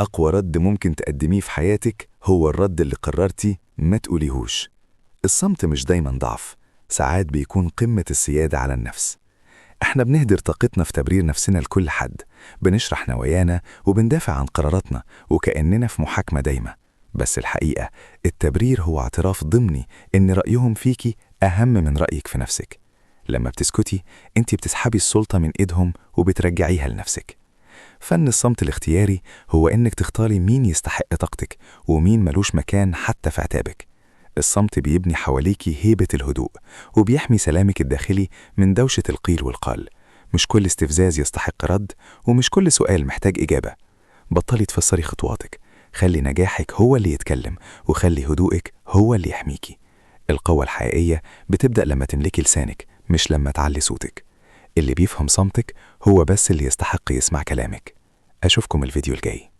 أقوى رد ممكن تقدميه في حياتك هو الرد اللي قررتي ما تقوليهوش. الصمت مش دايما ضعف، ساعات بيكون قمة السيادة على النفس. احنا بنهدر طاقتنا في تبرير نفسنا لكل حد، بنشرح نوايانا وبندافع عن قراراتنا وكأننا في محاكمة دايمة. بس الحقيقة التبرير هو اعتراف ضمني إن رأيهم فيكي أهم من رأيك في نفسك. لما بتسكتي، انت بتسحبي السلطة من ايدهم وبترجعيها لنفسك. فن الصمت الاختياري هو إنك تختاري مين يستحق طاقتك ومين ملوش مكان حتى في عتابك. الصمت بيبني حواليكي هيبة الهدوء، وبيحمي سلامك الداخلي من دوشة القيل والقال. مش كل استفزاز يستحق رد، ومش كل سؤال محتاج إجابة. بطلي تفسري خطواتك، خلي نجاحك هو اللي يتكلم، وخلي هدوءك هو اللي يحميكي. القوة الحقيقية بتبدأ لما تملكي لسانك، مش لما تعلي صوتك. اللي بيفهم صمتك هو بس اللي يستحق يسمع كلامك. أشوفكم الفيديو الجاي.